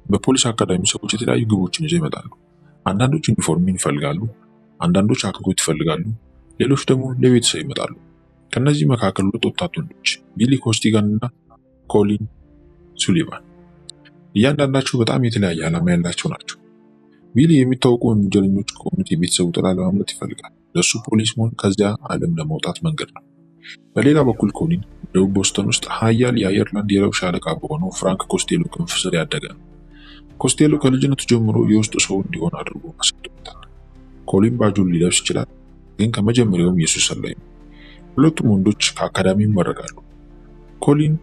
በፖሊስ አካዳሚ ሰዎች የተለያዩ ግቦችን ይዘው ይመጣሉ። አንዳንዶች ዩኒፎርምን ይፈልጋሉ፣ አንዳንዶች አክብሮት ይፈልጋሉ፣ ሌሎች ደግሞ ለቤተሰብ ይመጣሉ። ከነዚህ መካከል ሁለት ወጣት ወንዶች ቢሊ ኮስቲጋን እና ኮሊን ሱሊቫን፣ እያንዳንዳቸው በጣም የተለያየ ዓላማ ያላቸው ናቸው። ቢሊ የሚታወቁ ወንጀለኞች ከሆኑት የቤተሰቡ ጥላ ለማምለጥ ይፈልጋል። ለእሱ ፖሊስ መሆን ከዚያ ዓለም ለመውጣት መንገድ ነው። በሌላ በኩል ኮሊን ደቡብ ቦስተን ውስጥ ሀያል የአየርላንድ የረብሻ አለቃ በሆነው ፍራንክ ኮስቴሎ ክንፍ ስር ያደገ ነው። ኮስቴሎ ከልጅነቱ ጀምሮ የውስጥ ሰው እንዲሆን አድርጎ አሳድጎታል። ኮሊን ባጁን ሊለብስ ይችላል፣ ግን ከመጀመሪያውም የሱ ሰላይ ነው። ሁለቱም ወንዶች ከአካዳሚ ይመረቃሉ። ኮሊን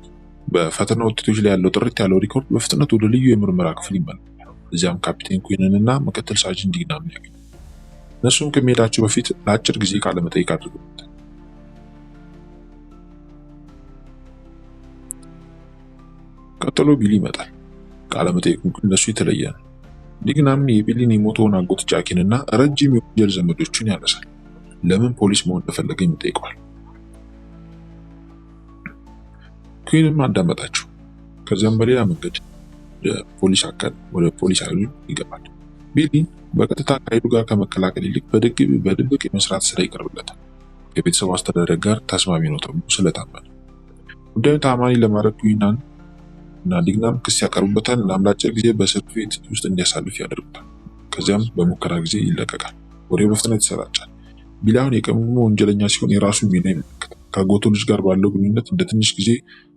በፈተና ውጤቶች ላይ ያለው ጥርት ያለው ሪኮርድ በፍጥነት ወደ ልዩ የምርመራ ክፍል ይመለሳል። እዚያም ካፒቴን ኩዊንን እና ምክትል ሳጅን ዲግናምን ያገኛል። እነሱም ከመሄዳቸው በፊት ለአጭር ጊዜ ቃለመጠይቅ አድርገውታል። ቀጥሎ ቢሊ ይመጣል። ቃለመጠይቁ ግን ለሱ የተለየ ነው። ዲግናም የቢሊን የሞተውን አጎት ጃኪን እና ረጅም የወንጀል ዘመዶቹን ያነሳል። ለምን ፖሊስ መሆን እንደፈለገ ይጠይቀዋል። ኩዊንም አዳመጣቸው። ከዚያም በሌላ መንገድ ፖሊስ አካል ወደ ፖሊስ ኃይሉ ይገባል። ቢሊ በቀጥታ ከኃይሉ ጋር ከመቀላቀል ይልቅ በድብቅ የመስራት ስራ ይቀርብለታል። ከቤተሰቡ አስተዳደር ጋር ተስማሚ ነው ተብሎ ስለታመነ ጉዳዩን ታማኒ ለማድረግ ኩዊናን እና ዲግናም ክስ ያቀርቡበታል። እናም ለአጭር ጊዜ በእስር ቤት ውስጥ እንዲያሳልፍ ያደርጉታል። ከዚያም በሙከራ ጊዜ ይለቀቃል። ወሬው በፍጥነት ይሰራጫል። ቢሊ አሁን የቀድሞ ወንጀለኛ ሲሆን የራሱን ሚና ይመለከታል። ከአጎቱ ልጅ ጋር ባለው ግንኙነት እንደ ትንሽ ጊዜ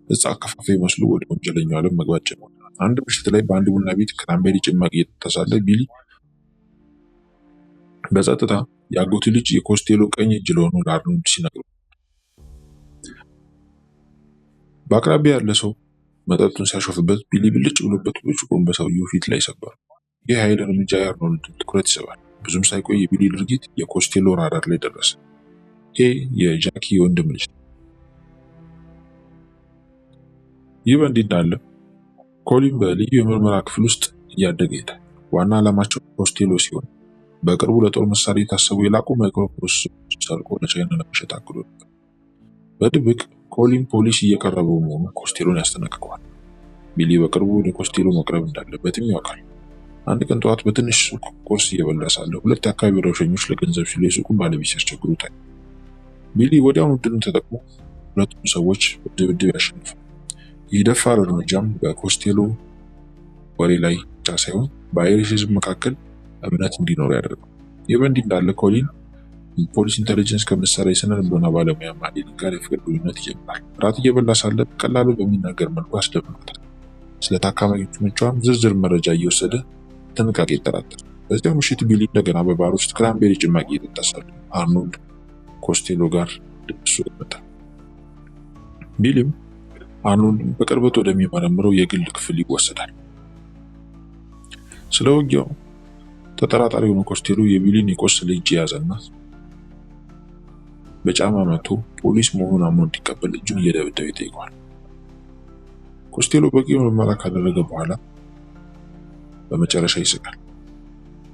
እጽ አከፋፋይ መስሎ ወደ ወንጀለኛው ዓለም መግባት ጀምሯል። አንድ ምሽት ላይ በአንድ ቡና ቤት ክራምቤሪ ጭማቂ እየጠጣ ሳለ ቢሊ በጸጥታ የአጎቱ ልጅ የኮስቴሎ ቀኝ እጅ ለሆነው ለአርኖልድ ሲነግረው በአቅራቢያ ያለ ሰው መጠጡን ሲያሾፍበት ቢሊ ብልጭ ብሎበት ብርጭቆውን በሰውየው ፊት ላይ ሰበረው። ይህ የኃይል እርምጃ የአርኖልድን ትኩረት ይስባል። ብዙም ሳይቆይ የቢሊ ድርጊት የኮስቴሎ ራዳር ላይ ደረሰ። ይሄ የጃኪ የወንድም ልጅ ነው። ይህ በእንዲህ እንዳለ ኮሊን በልዩ የምርመራ ክፍል ውስጥ እያደገ ይሄዳል። ዋና ዓላማቸው ኮስቴሎ ሲሆን በቅርቡ ለጦር መሳሪያ የታሰቡ የላቁ ማይክሮፕሮሰሰሮችን ሰርቆ ለቻይና ለመሸጥ አቅዶ ነበር። በድብቅ ኮሊን ፖሊስ እየቀረበው መሆኑን ኮስቴሎን ያስጠነቅቀዋል። ቢሊ በቅርቡ ወደ ኮስቴሎ መቅረብ እንዳለበትም ያውቃል። አንድ ቀን ጠዋት በትንሽ ሱቅ ቁርስ እየበላ ሳለ ሁለት የአካባቢው ረብሸኞች ለገንዘብ ሲሉ የሱቁን ባለቤት ሲያስቸግሩ ታየ። ቢሊ ወዲያውኑ እድሉን ተጠቅሞ ሁለቱም ሰዎች በድብድብ ያሸንፋል። ይህ ደፋር እርምጃም በኮስቴሎ ወሬ ላይ ብቻ ሳይሆን በአይሪሽ ሕዝብ መካከል እምነት እንዲኖር ያደርገዋል። ይህ በእንዲህ እንዳለ ኮሊን ፖሊስ intelligence ከምትሰራ የስነ ልቦና ባለሙያ ማዴሊን ጋር የፍቅር ግንኙነት ይጀምራል። ራት እየበላ ሳለ በቀላሉ በሚናገር መልኩ ያስደምማታል። ስለ ታካሚዎቿም ዝርዝር መረጃ እየወሰደ ጥንቃቄ ይጠራጠራል። በዚያው ምሽት ቢሊ እንደገና በባር ውስጥ ክራምቤሪ ጭማቂ እየጠጣ ሳለ አርኖልድ ኮስቴሎ ጋር ድግሱ ይመጣል። ቢሊም አርኖልድን በቅርበት ወደሚመረምረው የግል ክፍል ይወሰዳል። ስለ ውጊያው ተጠራጣሪ የሆነው ኮስቴሎ የቢሊን የቆሰለ እጅ የያዘና በጫማ መቶ ፖሊስ መሆኑን አምኖ እንዲቀበል እጁን እየደበደበ ይጠይቀዋል። ኮስቴሎ በቂ ምርመራ ካደረገ በኋላ በመጨረሻ ይስቃል።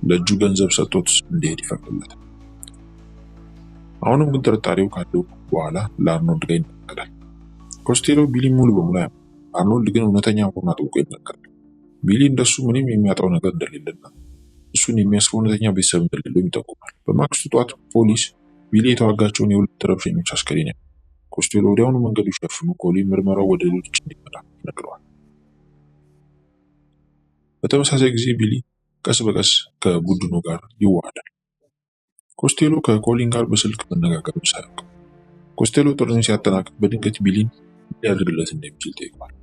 ለእጁ ገንዘብ ሰጥቶት እንዲሄድ ይፈቅድለታል። አሁንም ግን ጥርጣሬው ካለው በኋላ ለአርኖልድ ጋር ይናገራል። ኮስቴሎ ቢሊ ሙሉ በሙሉ አያምንም። አርኖልድ ግን እውነተኛ መሆኑን አጥብቆ ይናገራል። ቢሊ እንደሱ ምንም የሚያጣው ነገር እንደሌለና እሱን የሚያስረው እውነተኛ ቤተሰብ እንደሌለው ይጠቁማል። በማግስቱ ጠዋት ፖሊስ ቢሊ የተዋጋቸውን የሁለት ረብሸኞች አስከሬን ያገኛል። ኮስቴሎ ወዲያውኑ መንገዱ ሸፍኖ ኮሊን ምርመራው ወደ ሌሎች እንዲመራ ይነግረዋል። በተመሳሳይ ጊዜ ቢሊ ቀስ በቀስ ከቡድኑ ጋር ይዋሃዳል። ኮስቴሎ ከኮሊን ጋር በስልክ መነጋገሩን ሳያውቅ ኮስቴሎ ጥሪውን ሲያጠናቅቅ በድንገት ቢሊን ሊያደርግለት እንደሚችል ጠይቋል።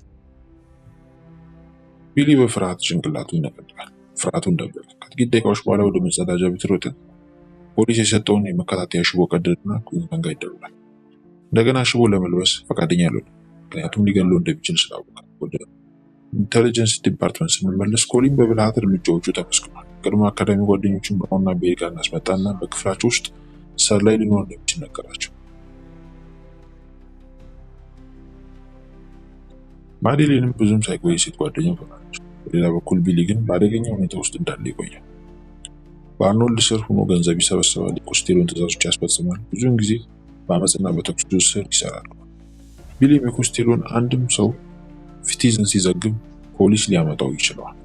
ቢሊ በፍርሃት ጭንቅላቱን ይነቀንቃል። ፍርሃቱን ደበቀ። ከጥቂት ደቂቃዎች በኋላ ወደ መጸዳጃ ቤት ሮጠ። ፖሊስ የሰጠውን የመከታተያ ሽቦ ቀደደና ኩዊን ጋር ይደውላል። እንደገና ሽቦ ለመልበስ ፈቃደኛ አልሆነም፣ ምክንያቱም ሊገድለው እንደሚችል ስላወቀ። ወደ intelligence department ስንመለስ ኮሊን በብልሃት እርምጃዎቹ ተመስግኗል። ቅድመ አካዳሚ ጓደኞቹን ብራውንና ቤሪ ጋር እናስመጣና በክፍላቸው ውስጥ ሰላይ ሊኖር እንደሚችል ነገራቸው። ማዴሊንም ብዙም ሳይቆይ የሴት ጓደኛው ትሆናለች። በሌላ በኩል ቢሊ ግን በአደገኛ ሁኔታ ውስጥ እንዳለ ይቆያል። በአርኖልድ ስር ሆኖ ገንዘብ ይሰበስባል፣ የኮስቴሎን ትዕዛዞች ያስፈጽማል። ብዙውን ጊዜ በአመፅና በተኩስ ስር ይሰራሉ። ቢሊም የኮስቴሎን አንድም ሰው ፊቲዝን ሲዘግብ ፖሊስ ሊያመጣው ይችለዋል።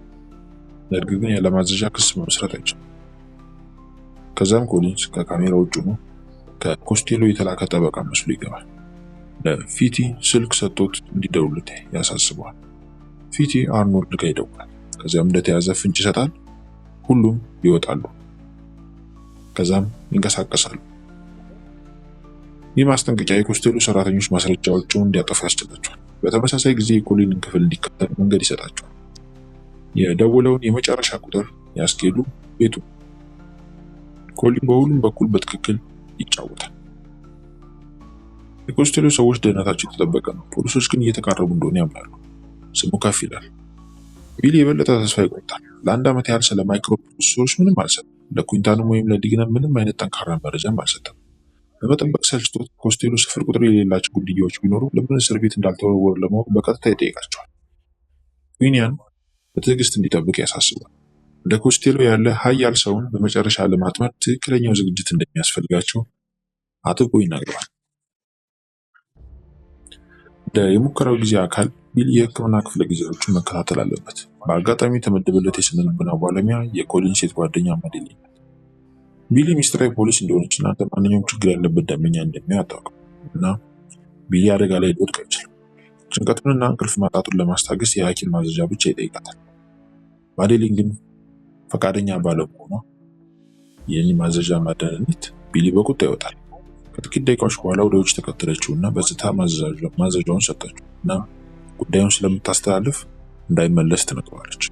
ነገር ግን ያለማዘዣ ክስ መመስረት አይችልም። ከዛም ኮሊንስ ከካሜራ ውጭ ሆኖ ከኮስቴሎ የተላከ ጠበቃ መስሎ ይገባል። ለፊቲ ስልክ ሰጥቶት እንዲደውልለት ያሳስበዋል። ፊቲ አርኖልድ ጋር ይደውላል። ከዚያም እንደተያዘ ፍንጭ ይሰጣል። ሁሉም ይወጣሉ። ከዛም ይንቀሳቀሳሉ። ይህ ማስጠንቀቂያ የኮስቴሎ ሰራተኞች ማስረጃዎቸውን እንዲያጠፉ ያስችላቸዋል። በተመሳሳይ ጊዜ የኮሊንን ክፍል እንዲከተል መንገድ ይሰጣቸዋል። የደወለውን የመጨረሻ ቁጥር ያስኬዱ ቤቱ። ኮሊን በሁሉም በኩል በትክክል ይጫወታል። የኮስቴሎ ሰዎች ደህንነታቸው የተጠበቀ ነው። ፖሊሶች ግን እየተቃረቡ እንደሆነ ያምናሉ። ስሙ ከፍ ይላል። ቢሊ የበለጠ ተስፋ ይቆርጣል። ለአንድ ዓመት ያህል ስለ microprocessor ኦች ምንም አልሰጠም። ለኩንታንም ወይም ለዲግነም ምንም አይነት ጠንካራ መረጃም አልሰጠም። በመጠበቅ ሰልችቶት ኮስቴሎ ስፍር ቁጥር የሌላቸው ግድያዎች ቢኖሩ ለምን እስር ቤት እንዳልተወረወረ ለማወቅ በቀጥታ ይጠይቃቸዋል። ዊኒያን በትዕግስት እንዲጠብቅ ያሳስባል። እንደ ኮስቴሎ ያለ ሀያል ሰውን በመጨረሻ ለማጥመድ ትክክለኛው ዝግጅት እንደሚያስፈልጋቸው አጥብቆ ይናገራል። እንደ የሙከራው ጊዜ አካል ቢሊ የሕክምና ክፍለ ጊዜዎችን መከታተል አለበት። በአጋጣሚ የተመደበለት የስነ ልቦና ባለሙያ የኮሊን ሴት ጓደኛ ማዴሊን ናት። ቢሊ ሚስጥራዊ ፖሊስ እንደሆነችና ማንኛውም ችግር ያለበት ደንበኛ እንደሚያይ አታውቅም እና ቢሊ አደጋ ላይ ሊወድቅ አይችልም። ጭንቀቱንና እንቅልፍ ማጣቱን ለማስታገስ የሐኪም ማዘዣ ብቻ ይጠይቃታል። ማዴሊን ግን ፈቃደኛ ባለመሆኗ ይህን ማዘዣ ማደነኒት ቢሊ በቁጣ ይወጣል። ከጥቂት ደቂቃዎች በኋላ ወደ ውጭ ተከተለችው እና በዝታ ማዘዣውን ሰጠችው እና ጉዳዩን ስለምታስተላልፍ እንዳይመለስ ትነግረዋለች።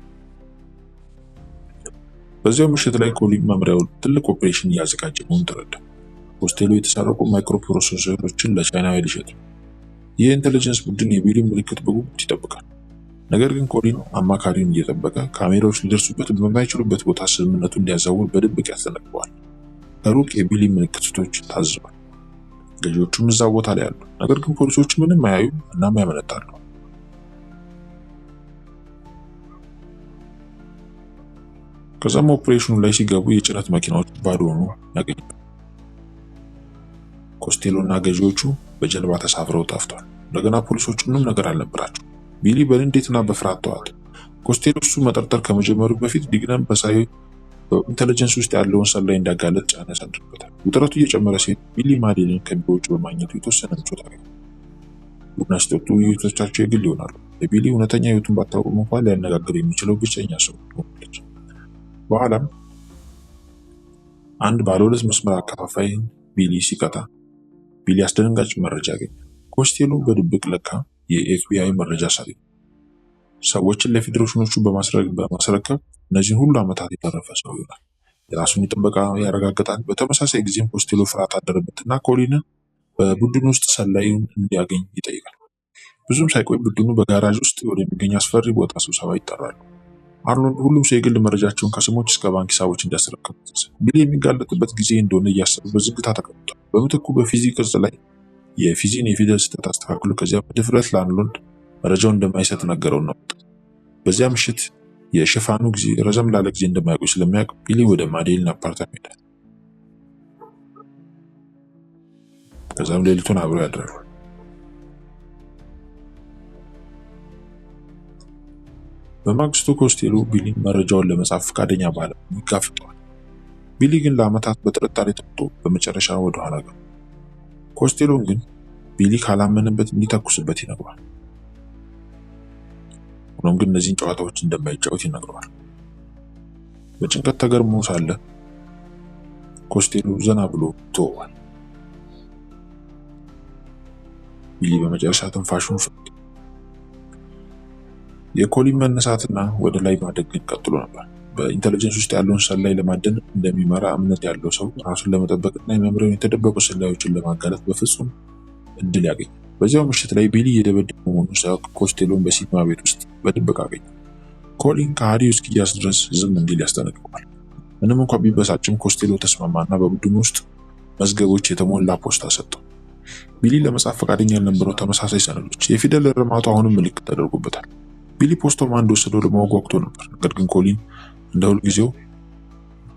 በዚያው ምሽት ላይ ኮሊን መምሪያው ትልቅ ኦፕሬሽን እያዘጋጀ መሆኑን ተረዳ። ኮስቴሎ የተሰረቁ microprocessor ኦችን ለቻይናዊ ሊሸጥ ነው። ይህ የ intelligence ቡድን የቢሊን ምልክት በጉጉት ይጠብቃል። ነገር ግን ኮሊን አማካሪውን እየጠበቀ ካሜራዎች ሊደርሱበት በማይችሉበት ቦታ ስምምነቱን እንዲያዛውር በድብቅ ያስጠነቅቀዋል። ከሩቅ የቢሊ ምልክቶች ታዝቧል። ገዢዎቹም እዛ ቦታ ላይ አሉ። ነገር ግን ፖሊሶቹ ምንም አያዩም እናም ያመነታሉ። ከዛም ኦፕሬሽኑ ላይ ሲገቡ የጭነት መኪናዎች ባዶ ሆኖ ያገኛሉ። ኮስቴሎ እና ገዢዎቹ በጀልባ ተሳፍረው ጠፍቷል። እንደገና ፖሊሶቹ ምንም ነገር አልነበራቸው። ቢሊ በንዴትና በፍርሃት ተዋጠ። ኮስቴሎ እሱ መጠርጠር ከመጀመሩ በፊት ዲግነም በሳይ በ intelligence ውስጥ ያለውን ሰላይ እንዲያጋለጥ ጫና ያሳድርበታል። ውጥረቱ እየጨመረ ሲሄድ ቢሊ ማዴሊን ከቢሮ ውጭ በማግኘቱ የተወሰነ ምቾት አገኘ። ቡና ሲጠጡ ውይይቶቻቸው የግል ይሆናሉ። ለቢሊ እውነተኛ ሕይወቱን ባታውቅም እንኳን ሊያነጋግር የሚችለው ብቸኛ ሰው ሆናለች። በኋላም አንድ ባለ ሁለት መስመር አከፋፋይ ቢሊ ሲቀጣ ቢሊ አስደንጋጭ መረጃ አገኘ። ኮስቴሎ በድብቅ ለካ የኤፍቢአይ መረጃ ሰሪ ነው። ሰዎችን ለፌዴሬሽኖቹ በማስረከብ እነዚህን ሁሉ ዓመታት የተረፈ ሰው ይሆናል። የራሱን ጥበቃ ያረጋግጣል። በተመሳሳይ ጊዜም ኮስቴሎ ፍርሃት አደረበትና ኮሊንን በቡድን ውስጥ ሰላዩን እንዲያገኝ ይጠይቃል። ብዙም ሳይቆይ ቡድኑ በጋራዥ ውስጥ ወደሚገኝ አስፈሪ ቦታ ስብሰባ ይጠራሉ። አርኖልድ ሁሉም ሰው የግል መረጃቸውን ከስሞች እስከ ባንክ ሂሳቦች እንዲያስረክብ አዘዘ። ቢሊ የሚጋለጥበት ጊዜ እንደሆነ እያሰበ በዝግታ ተቀምጧል። በምትኩ በፊዚ ቅርጽ ላይ የፊዚን የፊደል ስህተት አስተካክሎ ከዚያ በድፍረት ለአርኖልድ መረጃውን እንደማይሰጥ ነገረውና ወጣ። በዚያ ምሽት የሽፋኑ ጊዜ ረዘም ላለ ጊዜ እንደማይቆይ ስለሚያውቅ ቢሊ ወደ ማዴሊን አፓርታማ ይሄዳል። ከዛም ሌሊቱን አብረው ያድራሉ። በማግስቱ ኮስቴሎ ቢሊን መረጃውን ለመጻፍ ፈቃደኛ ባለመሆኑ ይጋፍጠዋል። ቢሊ ግን ለዓመታት በጥርጣሬ ተውጦ በመጨረሻ ወደ ኋላ ገባ። ኮስቴሎን ግን ቢሊ ካላመነበት እንዲተኩስበት ይነግረዋል። ሆኖም ግን እነዚህን ጨዋታዎች እንደማይጫወት ይነግረዋል። በጭንቀት ተገርሞ ሳለ ኮስቴሎ ዘና ብሎ ተወዋል። ቢሊ በመጨረሻ ትንፋሹን የኮሊን መነሳትና ወደ ላይ ማደግ ግን ቀጥሎ ነበር። በ intelligence ውስጥ ያለውን ሰላይ ለማደን እንደሚመራ እምነት ያለው ሰው ራሱን ለመጠበቅና የመምሪያውን የተደበቁ ሰላዮችን ለማጋለጥ በፍጹም እድል ያገኛል። በዚያው ምሽት ላይ ቢሊ እየደበደበ መሆኑን ሳያውቅ ኮስቴሎን በሲኒማ ቤት ውስጥ በድብቅ አገኘ። ኮሊን ከሃዲው እስኪያዝ ድረስ ዝም እንዲል ያስጠነቅቀዋል። ምንም እንኳ ቢበሳጭም ኮስቴሎ ተስማማና በቡድኑ ውስጥ መዝገቦች የተሞላ ፖስታ ሰጠው። ቢሊ ለመጻፍ ፈቃደኛ ያልነበረው ተመሳሳይ ሰነዶች የፊደል እርማቱ አሁንም ምልክት ተደርጎበታል። ቢሊ ፖስታው ማን እንደወሰደው ለማወቅ ጓጉቶ ነበር። ነገር ግን ኮሊን እንደ ሁልጊዜው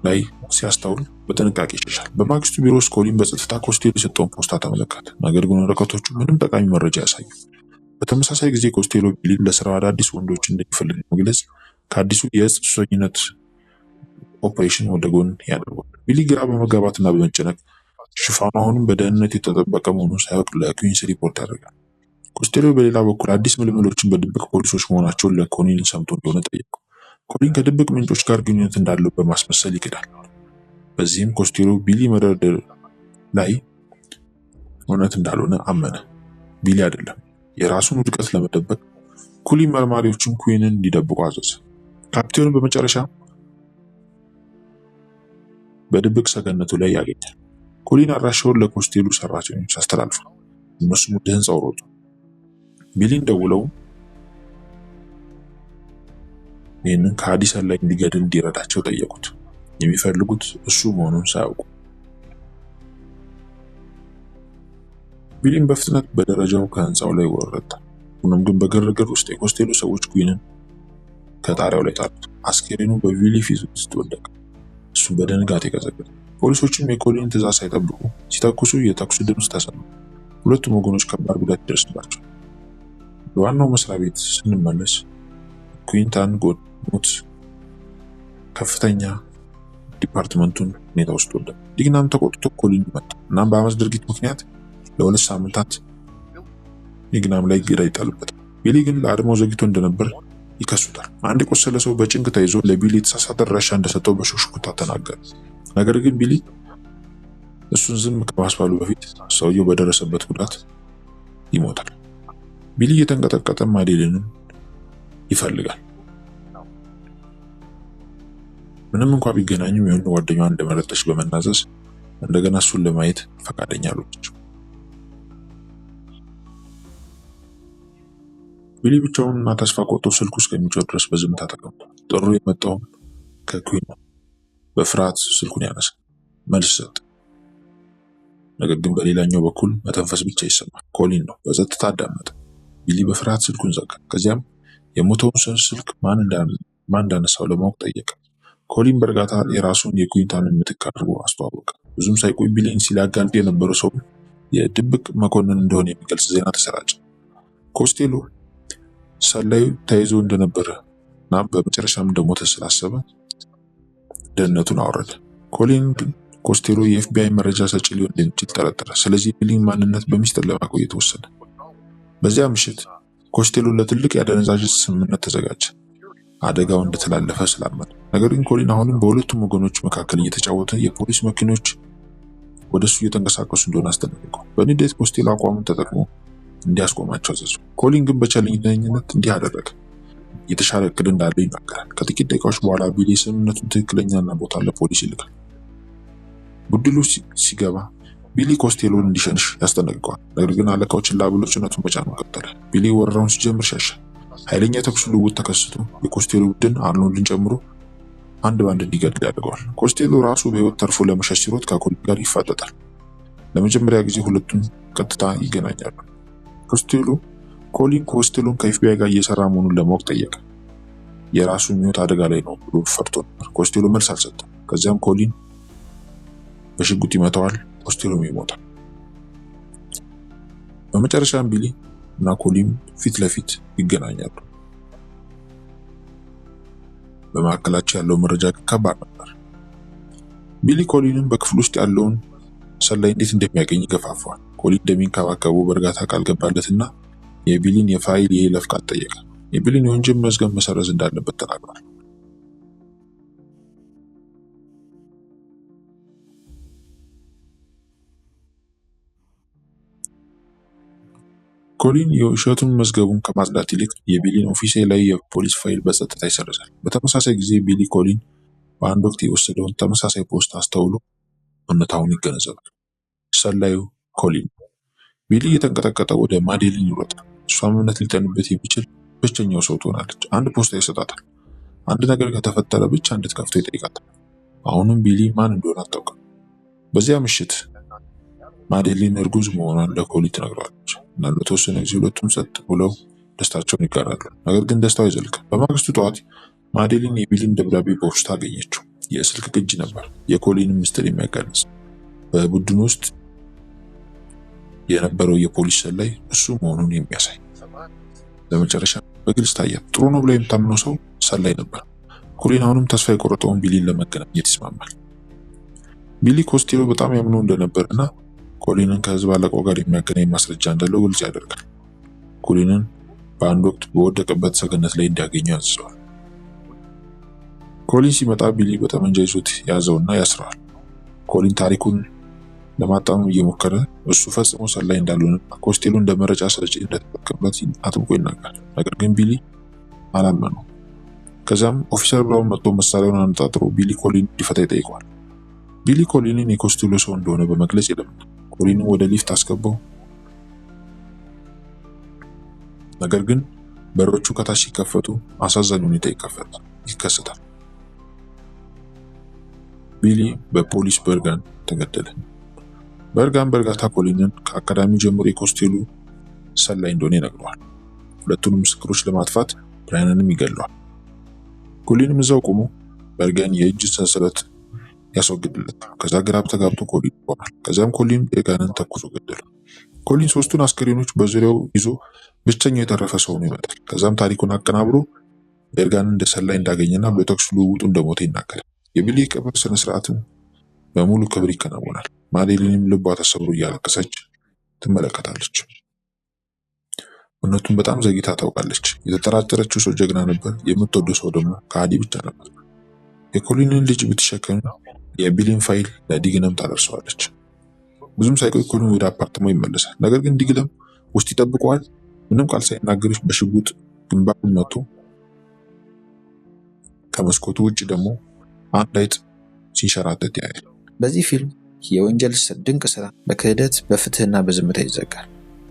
ላይ ሲያስተውል በጥንቃቄ ይሸሻል። በማግስቱ ቢሮ ውስጥ ኮሊን በጸጥታ ኮስቴሎ የሰጠውን ፖስታ ተመለከተ። ነገር ግን ወረቀቶቹ ምንም ጠቃሚ መረጃ አያሳዩም። በተመሳሳይ ጊዜ ኮስቴሎ ቢሊን ለስራው አዳዲስ ወንዶች እንደሚፈልግ መግለጽ ከአዲሱ የእጽ ሱሰኝነት ኦፕሬሽን ወደ ጎን ያደርገዋል። ቢሊ ግራ በመጋባትና በመጨነቅ ሽፋኑ አሁንም በደህንነት የተጠበቀ መሆኑን ሳያውቅ ለኩዊንስ ሪፖርት ያደርጋል። ኮስቴሎ በሌላ በኩል አዲስ ምልምሎችን በድብቅ ፖሊሶች መሆናቸውን ለኮሊን ሰምቶ እንደሆነ ጠየቀው። ኮሊን ከድብቅ ምንጮች ጋር ግንኙነት እንዳለው በማስመሰል ይክዳል። በዚህም ኮስቴሎ ቢሊ መደርደር ላይ እውነት እንዳልሆነ አመነ። ቢሊ አይደለም። የራሱን ውድቀት ለመደበቅ ኮሊን መርማሪዎችን ኩዊንን እንዲደብቁ አዘዘ። ካፕቴኑ በመጨረሻ በድብቅ ሰገነቱ ላይ ያገኛል። ኮሊን አድራሻውን ለኮስቴሎ ሰራተኞች አስተላልፏል። እነሱም ወደ ህንፃው ሮጡ። ቢሊን ደውለው ይህንን ከሃዲ ሰላይ እንዲገድል እንዲረዳቸው ጠየቁት። የሚፈልጉት እሱ መሆኑን ሳያውቁ ቢሊን በፍጥነት በደረጃው ከህንፃው ላይ ወረደ። ሆኖም ግን በግርግር ውስጥ የኮስቴሎ ሰዎች ኩዊንን ከጣሪያው ላይ ጣሉት። አስከሬኑ በቢሊ ፊት ውስጥ ወደቀ። እሱም በድንጋጤ ቀዘቀዘ። ፖሊሶችም የኮሊን ትዕዛዝ ሳይጠብቁ ሲተኩሱ የተኩሱ ድምፅ ተሰማ። ሁለቱም ወገኖች ከባድ ጉዳት ይደርስባቸዋል። በዋናው መስሪያ ቤት ስንመለስ ኩዊንታን ሞት ከፍተኛ ዲፓርትመንቱን ሁኔታ ውስጥ ወደቀ። ዲግናም ተቆጥቶ ኮሊን መታ። እናም በአመፅ ድርጊት ምክንያት ለ2 ሳምንታት ዲግናም ላይ እገዳ ይጣልበታል። ቢሊ ግን ለአድማው ዘግይቶ እንደነበር ይከሱታል። አንድ የቆሰለ ሰው በጭንቅ ተይዞ ለቢሊ የተሳሳተ አድራሻ እንደሰጠው በሹክሹክታ ተናገረ። ነገር ግን ቢሊ እሱን ዝም ከማስባሉ በፊት ሰውየው በደረሰበት ጉዳት ይሞታል። ቢሊ እየተንቀጠቀጠ ማዴሊንን ይፈልጋል። ምንም እንኳ ቢገናኙም የሆነ ጓደኛዋን እንደመረጠች በመናዘዝ እንደገና እሱን ለማየት ፈቃደኛ አልሆነችም። ቢሊ ብቻውንና ተስፋ ቆርጦ ስልኩ እስከሚጮህ ድረስ በዝምታ ተቀምጧል። ጥሪው የመጣውም ከኩዊን ነው። በፍርሃት ስልኩን ያነሳል፣ መልስ ሰጠ። ነገር ግን በሌላኛው በኩል መተንፈስ ብቻ ይሰማል። ኮሊን ነው። በጸጥታ አዳመጠ። ቢሊ በፍርሃት ስልኩን ዘጋ። ከዚያም የሞተውን ሰው ስልክ ማን እንዳነሳው ለማወቅ ጠየቀ። ኮሊን በእርጋታ የራሱን የኩዊንታንን ምትክ አድርጎ አስተዋወቀ። ብዙም ሳይቆይ ቢሊን ሲያጋልጥ የነበረው ሰው የድብቅ መኮንን እንደሆነ የሚገልጽ ዜና ተሰራጨ። ኮስቴሎ ሰላዩ ተይዞ እንደነበረ እና በመጨረሻም እንደሞተ ስላሰበ ደህንነቱን አወረደ። ኮሊን ግን ኮስቴሎ የኤፍቢአይ መረጃ ሰጪ ሊሆን እንደሚችል ጠረጠረ። ስለዚህ የቢሊን ማንነት በሚስጥር ለማቆየት ወሰነ። በዚያ ምሽት ኮስቴሎ ለትልቅ የአደንዛዥ ዕፅ ስምምነት ተዘጋጀ፣ አደጋው እንደተላለፈ ስላመነ። ነገር ግን ኮሊን አሁንም በሁለቱም ወገኖች መካከል እየተጫወተ የፖሊስ መኪኖች ወደሱ እየተንቀሳቀሱ እንደሆነ አስጠነቀቀው። በንዴት ኮስቴሎ አቋሙን ተጠቅሞ እንዲያስቆማቸው አዘዘው። ኮሊን ግን በቸልተኝነት እንዲህ አደረገ። የተሻለ እቅድ እንዳለው ይናገራል። ከጥቂት ደቂቃዎች በኋላ ቢሊ የስምምነቱን ትክክለኛና ቦታ ለፖሊስ ይልካል። ቡድኑ ሲገባ ቢሊ ኮስቴሎን እንዲሸሽ ያስጠነቅቀዋል። ነገር ግን አለቃው ችላ ብሎ ጭነቱን መጫኑን ቀጠለ። ቢሊ ወረራውን ሲጀምር ሸሸ። ኃይለኛ የተኩስ ልውውጥ ተከስቶ የኮስቴሎ ቡድን አርኖልድን ጨምሮ አንድ ባንድ እንዲገድል ያደርገዋል። ኮስቴሎ ራሱ በሕይወት ተርፎ ለመሸሽ ሲሮጥ ከኮሊን ጋር ይፋጠጣል። ለመጀመሪያ ጊዜ ሁለቱም ቀጥታ ይገናኛሉ። ኮስቴሎ ኮሊን ኮስቴሎን ከኤፍቢአይ ጋር እየሰራ መሆኑን ለማወቅ ጠየቀ። የራሱ ሕይወት አደጋ ላይ ነው ብሎ ፈርቶ ነበር። ኮስቴሎ መልስ አልሰጠም። ከዚያም ኮሊን በሽጉጥ ይመታዋል። ኮስቴሎም ይሞታል። በመጨረሻም ቢሊ እና ኮሊን ፊት ለፊት ይገናኛሉ። በመካከላቸው ያለው መረጃ ከባድ ነበር። ቢሊ ኮሊንን በክፍል ውስጥ ያለውን ሰላይ እንዴት እንደሚያገኝ ይገፋፋዋል። ኮሊን እንደሚንከባከቡ በእርጋታ ቃል ገባለትና የቢሊን የፋይል የይለፍ ቃል ጠየቀ። የቢሊን የወንጀል መዝገብ መሰረዝ እንዳለበት ተናግሯል። ኮሊን የውሸቱን መዝገቡን ከማጽዳት ይልቅ የቢሊን ኦፊሴላዊ የፖሊስ ፋይል በጸጥታ ይሰርዛል። በተመሳሳይ ጊዜ ቢሊ ኮሊን በአንድ ወቅት የወሰደውን ተመሳሳይ ፖስታ አስተውሎ እውነታውን ይገነዘባል። ሰላዩ ኮሊን ነው። ቢሊ እየተንቀጠቀጠ ወደ ማዴሊን ይሮጣል። እሷም እምነት ሊጥልበት የሚችል ብቸኛው ሰው ትሆናለች። አንድ ፖስታ ይሰጣታል። አንድ ነገር ከተፈጠረ ብቻ እንድትከፍተው ይጠይቃታል። አሁንም ቢሊ ማን እንደሆነ አታውቅም። በዚያ ምሽት ማዴሊን እርጉዝ መሆኗን ለኮሊን ትነግረዋለች እና ለተወሰነ ጊዜ ሁለቱም ጸጥ ብለው ደስታቸውን ይጋራሉ። ነገር ግን ደስታው አይዘልቅም። በማግስቱ ጠዋት ማዴሊን የቢሊን ደብዳቤ በፖስታ አገኘችው። የስልክ ቅጂ ነበር፣ የኮሊንን ምስጢር የሚያጋልጽ። በቡድን ውስጥ የነበረው የፖሊስ ሰላይ እሱ መሆኑን የሚያሳይ። በመጨረሻ በግልጽ ታያት። ጥሩ ነው ብላ የምታምነው ሰው ሰላይ ነበር። ኮሊን አሁንም ተስፋ የቆረጠውን ቢሊን ለመገናኘት ይስማማል። ቢሊ ኮስቴሎ በጣም ያምነው እንደነበር እና ኮሊንን ከህዝብ አለቃው ጋር የሚያገናኝ ማስረጃ እንዳለው ግልጽ ያደርጋል። ኮሊንን በአንድ ወቅት በወደቀበት ሰገነት ላይ እንዲያገኘው ያዝዘዋል። ኮሊን ሲመጣ ቢሊ በጠመንጃ ይዞት ያዘውና ያስረዋል። ኮሊን ታሪኩን ለማጣመም እየሞከረ እሱ ፈጽሞ ሰላይ እንዳልሆነና ኮስቴሎ እንደ መረጃ ሰጪ እንደተጠቀመበት አጥብቆ ይናገራል። ነገር ግን ቢሊ አላመነው። ከዚያም ኦፊሰር ብራውን መጥቶ መሳሪያውን አነጣጥሮ ቢሊ ኮሊን እንዲፈታ ይጠይቀዋል። ቢሊ ኮሊንን የኮስቴሎ ሰው እንደሆነ በመግለጽ ይለምናል። ኮሊንን ወደ ሊፍት አስገባው። ነገር ግን በሮቹ ከታች ሲከፈቱ አሳዛኝ ሁኔታ ይከሰታል። ቢሊ በፖሊስ በርጋን ተገደለ። በርጋን በእርጋታ ኮሊንን ከአካዳሚ ጀምሮ የኮስቴሎ ሰላይ እንደሆነ ይነግረዋል። ሁለቱንም ምስክሮች ለማጥፋት ብራያንንም ይገለዋል። ኮሊንም እዛው ቆሞ በርጋን የእጅ ሰንሰለት ያስወግድለታል። ከዛ ግራ ተጋብቶ ኮሊን ይቆማል። ከዚያም ኮሊን ቤርጋንን ተኩሶ ገደለው። ኮሊን ሶስቱን አስከሬኖች በዙሪያው ይዞ ብቸኛው የተረፈ ሰው ሆኖ ይመጣል። ከዛም ታሪኩን አቀናብሮ ቤርጋንን እንደ ሰላይ እንዳገኘና በተኩስ ልውውጡ እንደሞተ ይናገራል። የቢሊ ቀብር ስነስርዓትም በሙሉ ክብር ይከናወናል። ማዴሊንም ልቧ ተሰብሮ እያለቀሰች ትመለከታለች። እውነቱን በጣም ዘግይታ ታውቃለች። የተጠራጠረችው ሰው ጀግና ነበር፣ የምትወደው ሰው ደግሞ ከሃዲ ብቻ ነበር። የኮሊንን ልጅ ብትሸከም የቢሊን ፋይል ለዲግነም ታደርሰዋለች። ብዙም ሳይቆይ ኮሊን ወደ አፓርትማው ይመለሳል። ነገር ግን ዲግነም ውስጥ ይጠብቀዋል። ምንም ቃል ሳይናገር በሽጉጥ ግንባሩን መቶ ከመስኮቱ ውጭ ደግሞ አንድ አይጥ ሲንሸራተት ያያል። በዚህ ፊልም የወንጀል ድንቅ ስራ በክህደት፣ በፍትህና በዝምታ ይዘጋል።